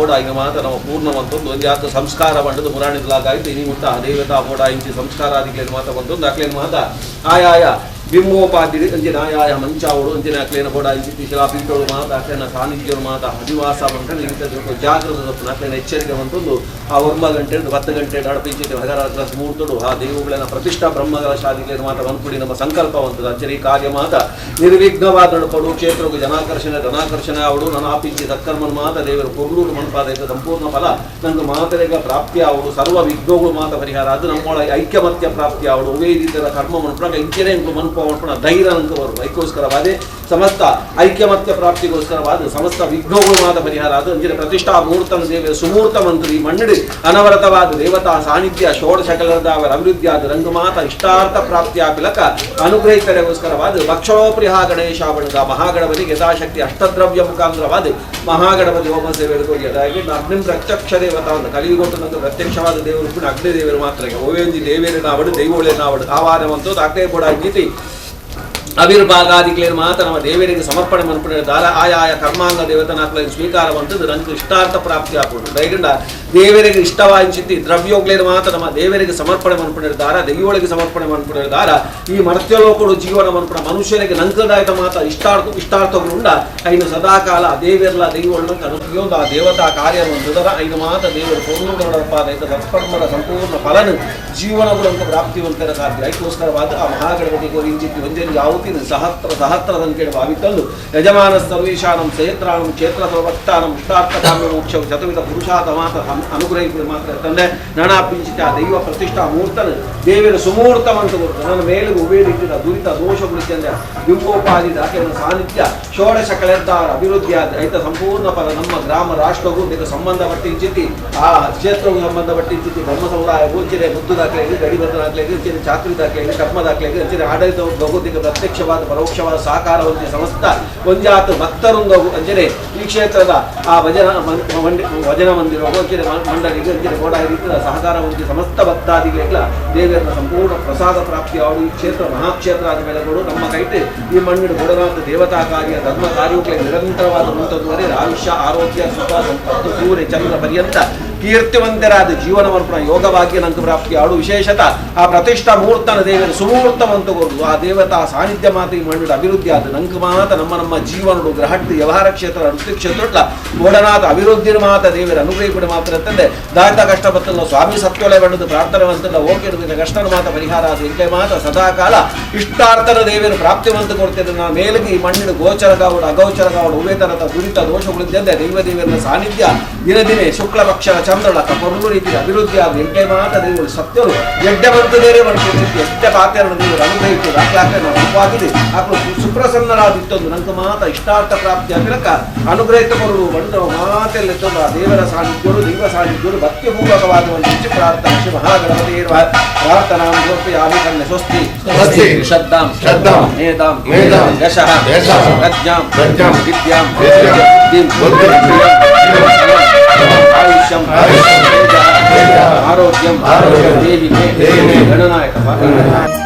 ಬೋಡ ಐನ ಮಾತ ನಮ್ಮ ಪೂರ್ಣವಂತೊಂದು ಒಂಜಾತ ಸಂಸ್ಕಾರ ಬಂಡದು ಮುರಾಣಿದ್ಲಾಗಾಯ್ತು ಇನಿ ಮುಟ್ಟ ದೇವತಾ ಬೋಡ ಇಂಚಿ ಸಂಸ್ಕಾರಾದಿಗಳೇನು ಮಾತ ಬಂತೊಂದು ಅಕ್ಲೇನು ಮಾತ ಆಯಾಯ ಬಿಂಬೋಪಾದಿ ಅಂಚಿನ ಆಯಾಯ ಮಂಚಾವಡು ಅಂಚಿನ ಅಕ್ಲೇನ ಬೋಡ ಇಂಚಿ ಶಿಲಾಪೀಠೋಳು ಮಾತ ಅಕ್ಲೇನ ಸಾನ್ನಿಧ್ಯರು ಮಾತ ಅಧಿವಾಸ ಬಂತ ಜಾಗೃತ ತಪ್ಪು ಅಕ್ಲೇನ ಎಚ್ಚರಿಕೆ ಬಂತೊಂದು ಆ 9 ಗಂಟೆ 10 ಗಂಟೆ ನಡಪಿಂಚಿತಿ ಭಗರಾಜ ಮುಹೂರ್ತಡು ಆ ದೇವುಗಳನ್ನ ಪ್ರತಿಷ್ಠಾ ಬ್ರಹ್ಮಗಳ ಶಾದಿಗಳೇನು ಮಾತ ಬಂದ್ಪುಡಿ ನಮ್ಮ ಸಂಕಲ್ಪವಂತದ ಅಂಚನೆ ಈ ಕಾರ್ಯ ಮಾತ ನಿರ್ವಿಘ್ನವಾದ ನಡಪಡು ಕ್ಷೇತ್ರಕ್ಕೆ ಜನಾಕರ್ಷಣೆ ಧನಾಕರ್ಷಣೆ ಅವಡು ನನ್ನ ಆಪಿಂಚಿ ಸತ್ಕರ್ಮನ ಮಾತ ದೇವರು ಕೊರ್ಲೂರು ಮನ್ಪಾದ ಸಂಪೂರ್ಣ ಫಲ ನಂಗೆ ಮಾತರೆಗ ಪ್ರಾಪ್ತಿ ಅವಡು ಸರ್ವ ವಿಘ್ನಗಳು ಮಾತ ಪರಿಹಾರ ಅದು ನಮ್ಮೊಳ ಐಕ್ಯಮತ್ಯ ಪ್ರಾಪ್ತಿ ಅವಡು ಉವೇ ರೀತಿಯ ಕರ್ಮ ಮನ್ಪುಣಗ ಇಂಚನೆ ಮನ್ಪ ಧೈರ್ಯ ಅಂತ ಬರು ಐಕ್ಕೋಸ್ಕರವಾದ ಸಮಸ್ತ ಐಕ್ಯಮತ್ಯ ಪ್ರಾಪ್ತಿಗೋಸ್ಕರವಾದ ಸಮಸ್ತ ವಿಘ್ನಗಳು ಮಾತ ಪರಿಹಾರ ಅದು ಅಂಚಿನ ಪ್ರತಿಷ್ಠಾ ಮುಹೂರ್ತ ದೇವ ಸುಮೂರ್ತ ಮಂತ್ರಿ ಮಣ್ಣಡಿ ಅನವರತವಾದ ದೇವತಾ ಸಾನ್ನಿಧ್ಯ ಷೋಡಶಕಲದ ಅವರ ಅಭಿವೃದ್ಧಿಯಾದ ರಂಗಮಾತ ಇಷ್ಟಾರ್ಥ ಪ್ರಾಪ್ತಿಯ ಪಿಲಕ ಅನುಗ್ರಹಿತರೆಗೋಸ್ಕರವಾದ ಭಕ್ಷೋಪ್ರಿಯ ಗಣೇಶ ಬಣದ ಮಹಾಗಣಪತಿ ಯಥಾಶಕ್ತಿ ಅಷ್ಟದ್ರವ್ಯ ಮುಖಾಂತರವಾದ ಮಹಾಗಣಪತಿ ಹೋಮ ಸೇವೆ ಅಗ್ನಿ ಪ್ರತ್ಯಕ್ಷ ದೇವತಾ ಅಂತ ಕಲಿಯುಗೊಟ್ಟು ಪ್ರತ್ಯಕ್ಷವಾದ ದೇವರು ಕೂಡ ಅಗ್ನಿ ದೇವರು ಮಾತ್ರ ಓವೇಂಜಿ ದೇವೇರನಾವಡು ದೈವೋಳೇನಾವಡು ಆವಾರವಂತೂ ಅಗ್ನೇ ಕೂಡ ಗೀತಿ ಅವಿರ್ಭಾಗಾದಿಗಳೇನು ಮಾತ್ರ ನಮ್ಮ ದೇವರಿಗೆ ಸಮರ್ಪಣೆ ಮನ್ಪುಣೆ ದಾರ ಆಯಾಯ ಕರ್ಮಾಂಗ ದೇವತನಾಕ್ಲ ಸ್ವೀಕಾರವಂತದ್ದು ನಂಗೆ ಇಷ್ಟಾರ್ಥ ಪ್ರಾಪ್ತಿ ಆಪುಂಡು ದಯಗಂಡ ದೇವರಿಗೆ ಇಷ್ಟವಾಂಚಿತಿ ದ್ರವ್ಯೋಗ್ಲೇನು ಮಾತ್ರ ನಮ್ಮ ದೇವರಿಗೆ ಸಮರ್ಪಣೆ ಮನ್ಪುಣೆ ದಾರ ದೈವೊಳಗೆ ಸಮರ್ಪಣೆ ಮನ್ಪುಣೆ ದಾರ ಈ ಮರ್ತ್ಯಲೋಕಡು ಜೀವನ ಮನ್ಪುಣ ಮನುಷ್ಯರಿಗೆ ನಂಕದಾಯ್ತ ಮಾತ್ರ ಇಷ್ಟಾರ್ಥಗಳುಂಡ ಐನು ಸದಾಕಾಲ ದೇವರ್ಲ ದೈವೊಳ್ಳ ಅನುಪ್ಯೋಗ ಆ ದೇವತಾ ಕಾರ್ಯವಂತದರ ಐನು ಮಾತ್ರ ದೇವರು ಪೂರ್ಣಪಾದೈತ ಸತ್ಕರ್ಮದ ಸಂಪೂರ್ಣ ಫಲನು ಜೀವನಗಳು ಪ್ರಾಪ್ತಿವಂತರ ಸಾಧ್ಯ. ಐಕ್ಕೋಸ್ಕರವಾದ ಆ ಮಹಾಗಣಪತಿ ಇಂಚಿತಿ ಒಂದೇನು ಯಾವ ಸಹಸ್ರ ಸಹಸ್ರ ಸಂಖ್ಯೆ ಭಾವಿತಂದು ಯಜಮಾನ ಸರ್ವೇಶಾನಂ ಕ್ಷೇತ್ರಾಣಂ ಕ್ಷೇತ್ರ ಸರ್ವಕ್ತಾನಂ ಇಷ್ಟಾರ್ಥ ಕಾಮ್ಯ ಮೋಕ್ಷ ಶತವಿಧ ಪುರುಷಾರ್ಥ ಮಾತ್ರ ಅನುಗ್ರಹಿಸಿದ ಮಾತ್ರ ತಂದೆ ನಾನಾಪಿಂಚಿತ ದೈವ ಪ್ರತಿಷ್ಠಾ ಮೂರ್ತನ ದೇವಿನ ಸುಮೂರ್ತವಂತ ಗುರುತು ನನ್ನ ಮೇಲೆ ಉಬೇಡಿಟ್ಟಿದ ದುರಿತ ದೋಷಗಳು ಬಿಂಬೋಪಾದಿ ದಾಖಲೆಯ ಸಾನ್ನಿಧ್ಯ ಷೋಡಶ ಕಳೆದ್ದಾರ ಅಭಿವೃದ್ಧಿಯಾದ ರೈತ ಸಂಪೂರ್ಣ ಫಲ ನಮ್ಮ ಗ್ರಾಮ ರಾಷ್ಟ್ರಗೂ ಇದಕ್ಕೆ ಸಂಬಂಧಪಟ್ಟಿಂಚಿತಿ ಆ ಕ್ಷೇತ್ರಗೂ ಸಂಬಂಧಪಟ್ಟಿಂಚಿತಿ ಬ್ರಹ್ಮ ಸಮುದಾಯ ಗೋಚಿರೆ ಮುದ್ದು ದಾಖಲೆಗೆ ಗಡಿಬದ್ಧ ದಾಖಲೆಗೆ ಅಂಚಿನ ಚಾಕ್ರಿ ದಾಖಲೆಗೆ ಕರ್ಮ ದಾಖಲೆಗೆ ಅಂಚಿನ ಆಡಳಿತ ಭೌಗೋತಿಕ ಪ್ರತ್ಯಕ್ಷವಾದ ಪರೋಕ್ಷವಾದ ಸಹಕಾರವಂತೆ ಸಮಸ್ತ ಒಂಜಾತ ಭಕ್ತರೊಂದವು ಅಂಜನೆ ಈ ಕ್ಷೇತ್ರದ ಆ ಭಜನ ಮಂದಿರವು ಅಂಚನೆ ಮಂಡಳಿಗೆ ಅಂಚನೆ ಗೋಡ ರೀತಿಯ ಸಹಕಾರವಂತೆ ಸಮಸ್ತ ಭಕ್ತಾದಿಗಳಿಗೆಲ್ಲ ದೇವರ ಸಂಪೂರ್ಣ ಪ್ರಸಾದ ಪ್ರಾಪ್ತಿ ಅವರು ಈ ಕ್ಷೇತ್ರ ಮಹಾಕ್ಷೇತ್ರ ಆದ ಮೇಲೆ ಕೂಡ ನಮ್ಮ ಕೈಟೆ ಈ ಮಣ್ಣಿನ ಗೋಡನಾಥ ದೇವತಾ ಕಾರ್ಯ ಧರ್ಮ ಕಾರ್ಯಗಳಿಗೆ ನಿರಂತರವಾದ ಮುಂತದುವರೆ ಆಯುಷ್ಯ ಆರೋಗ್ಯ ಸುಖ ಸಂಪತ್ತು ಸೂರ್ಯ ಚಂದ್ರ ಪರ್ಯಂತ ಕೀರ್ತಿವಂತರಾದ ಜೀವನವರ್ಪಣ ಯೋಗಭಾಗ್ಯ ನಂಗೆ ಪ್ರಾಪ್ತಿ ಆಡು ವಿಶೇಷತ ಆ ಪ್ರತಿಷ್ಠಾ ಮೂರ್ತನ ದೇವರ ಸುಮೂರ್ತವಂತಗೊರು ಆ ದೇವತಾ ಸಾನ್ನಿಧ್ಯ ಮಾತ್ರ ಈ ಮಣ್ಣಿನ ಅಭಿವೃದ್ಧಿ ಆದ ನಂಗೆ ಮಾತ ನಮ್ಮ ನಮ್ಮ ಜೀವನಡು ಗ್ರಹಟ್ಟು ವ್ಯವಹಾರ ಕ್ಷೇತ್ರ ವೃತ್ತಿ ಕ್ಷೇತ್ರ ಗೋಡನಾಥ ಅಭಿವೃದ್ಧಿ ಮಾತ ದೇವರ ಅನುಗ್ರಹ ಮಾತ್ರ ಅಂತಂದೆ ದಾತ ಕಷ್ಟ ಬತ್ತಲ್ಲ ಸ್ವಾಮಿ ಸತ್ಯೋಳೆ ಬಣ್ಣದ ಪ್ರಾರ್ಥನೆ ಅಂತಲ್ಲ ಓಕೆ ಕಷ್ಟನ ಮಾತ ಪರಿಹಾರ ಆದ ಇಂಕೆ ಮಾತ ಸದಾಕಾಲ ಇಷ್ಟಾರ್ಥನ ದೇವರು ಪ್ರಾಪ್ತಿವಂತ ಕೊಡ್ತಿದ್ದ ನಾ ಮೇಲಿಗೆ ಈ ಮಣ್ಣಿನ ಗೋಚರಗಾವಡು ಅಗೋಚರಗಾವಡು ಉಭಯ ತರದ ದುರಿತ ದೋಷಗಳಿದ್ದಂತೆ ದೈವ ದೇವರ ಸಾನ್ನಿಧ್ಯ ದಿನ ದಿನೇ ಶುಕ್ಲ ಪಕ್ಷದ ಚಂದ್ರಳ ಪೊರ್ಲು ರೀತಿ ಅಭಿವೃದ್ಧಿ ಆದ ಎಂಟೆ ಮಾತ ದೇವರು ಸತ್ಯರು ಎಡ್ಡೆ ಬಂತದೇರೆ ಮಾಡ್ತಿರ್ತಿತ್ತು ಎಷ್ಟೇ ಪಾತ್ರೆಯನ್ನು ದೇವರು ಅನುಗ್ರಹಿತ್ತು ದಾಖಲಾಕ ರೂಪವಾಗಿದೆ ಆಕಳು ಸುಪ್ರಸನ್ನರಾದಿತ್ತೊಂದು ನಂಗೆ ಮಾತ ಇಷ್ಟಾರ್ಥ ಪ್ರಾಪ್ತಿ ಆಗಿರಕ ಅನುಗ್ರಹಿತ ಕೊರಡು ಬಂದ ಮಾತೆಲ್ಲ ಆ ದೇವರ ಸಾನ್ನಿಧ್ಯರು ದೈವ ಸಾನ್ನಿಧ್ಯರು ಭಕ್ತಿಪೂರ್ವಕವಾದ ಒಂದು ಹೆಚ್ಚು ಪ್ರಾರ್ಥನೆ ಶ್ರೀ ಮಹಾಗಣಪತಿ ಪ್ರಾರ್ಥನಾ ಸಮರ್ಪಯಾಮಿ ಕನ್ನೆ ಸ್ವಸ್ತಿ ಸ್ವಸ್ತಿ ಶ್ರದ್ಧಾಂ ಶ್ರದ್ಧಾಂ ಮೇಧಾಂ ಮೇಧಾಂ ಯಶಃ ಯಶಃ ಪ್ರಜ್ಞಾಂ ಪ್ರಜ್ಞಾಂ ವಿದ್ಯಾಂ ವಿದ್ಯಾಂ ಬುದ್ಧಿಂ ಬುದ್ಧಿಂ ಆಯುಷ್ಯಂ ಆಯುಷ್ಯಂ ತೇಜಃ ತೇಜಃ ಆರೋಗ್ಯಂ ಆರೋಗ್ಯಂ ದೇಹಿ ಮೇ ದೇಹಿ ಮೇ ಗಣನಾಯಕ ಗಣನಾಯಕ.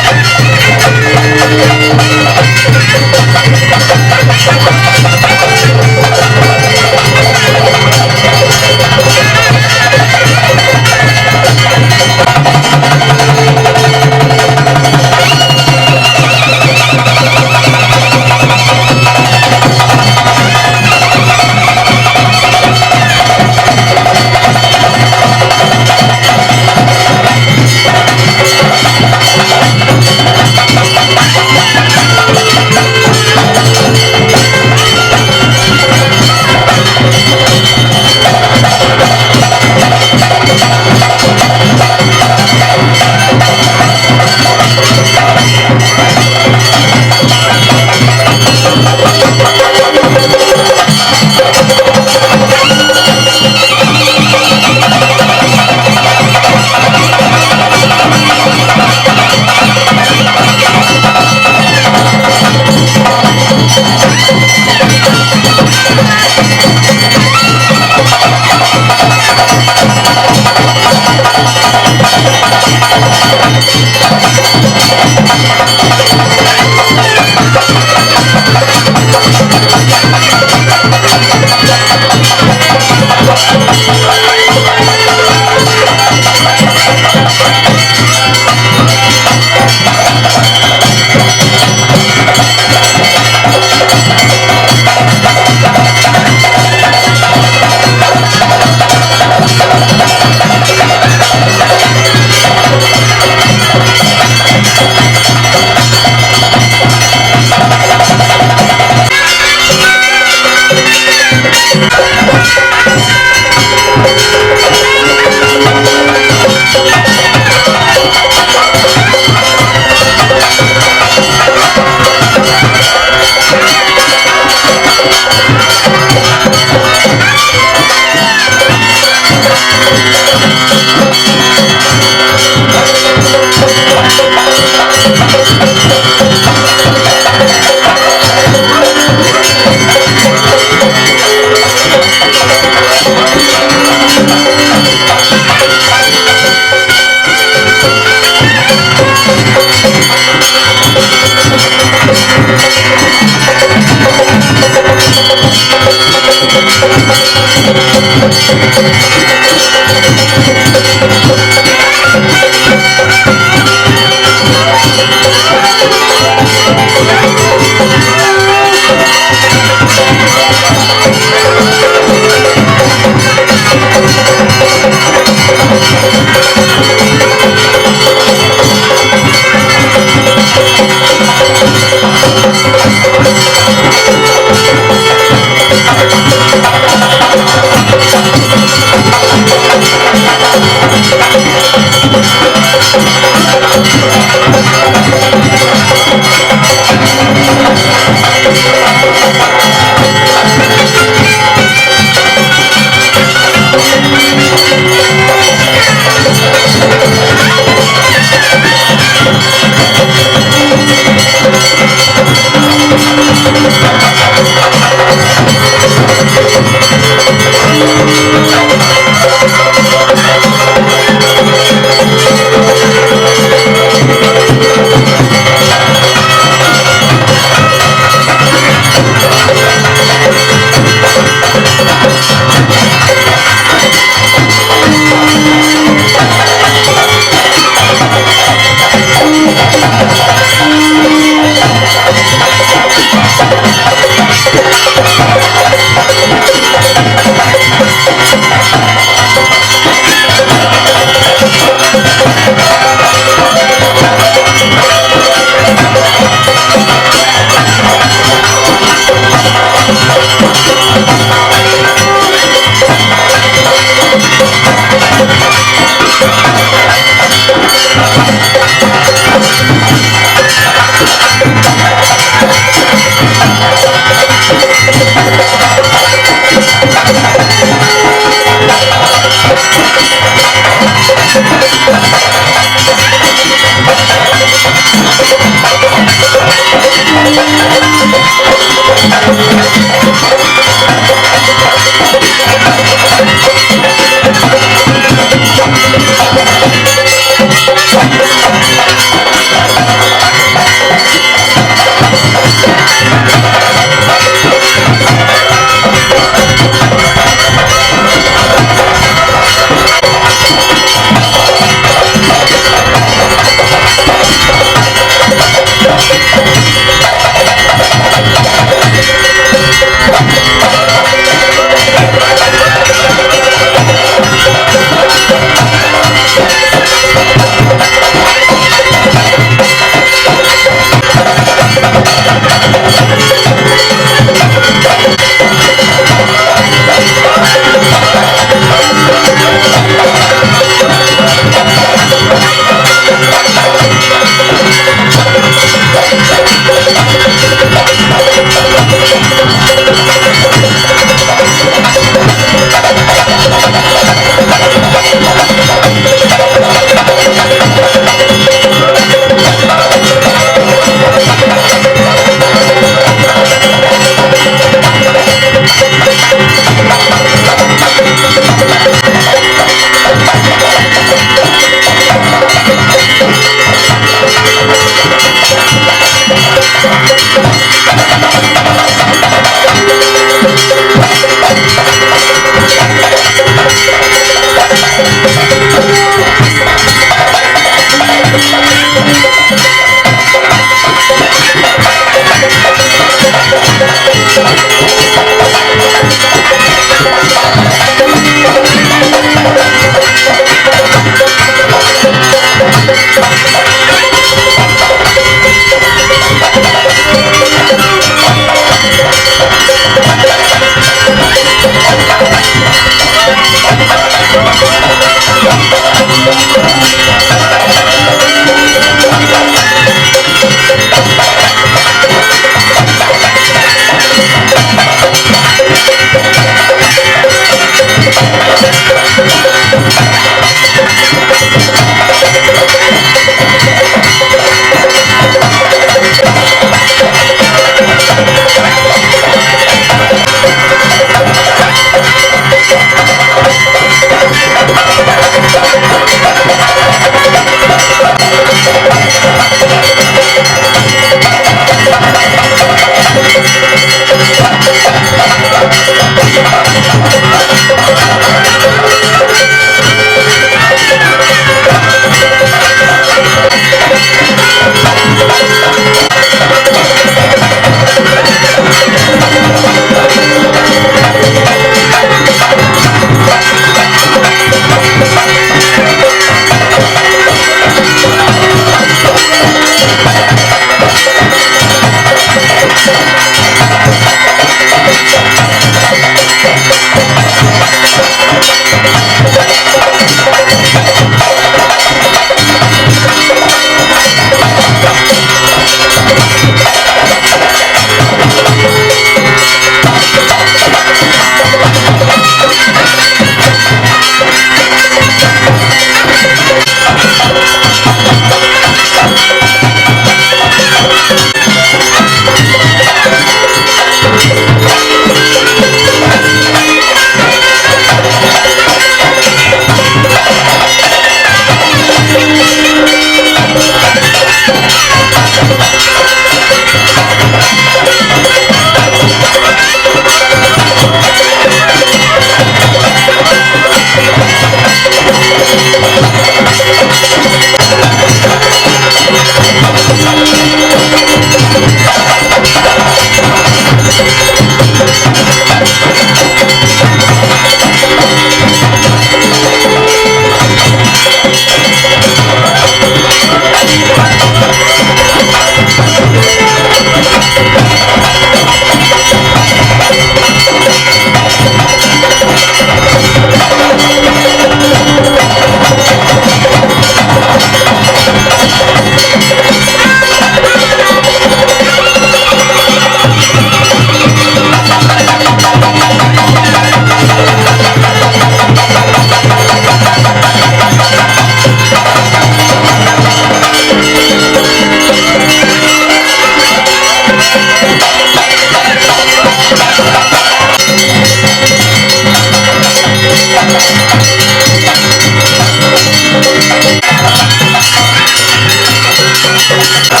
you.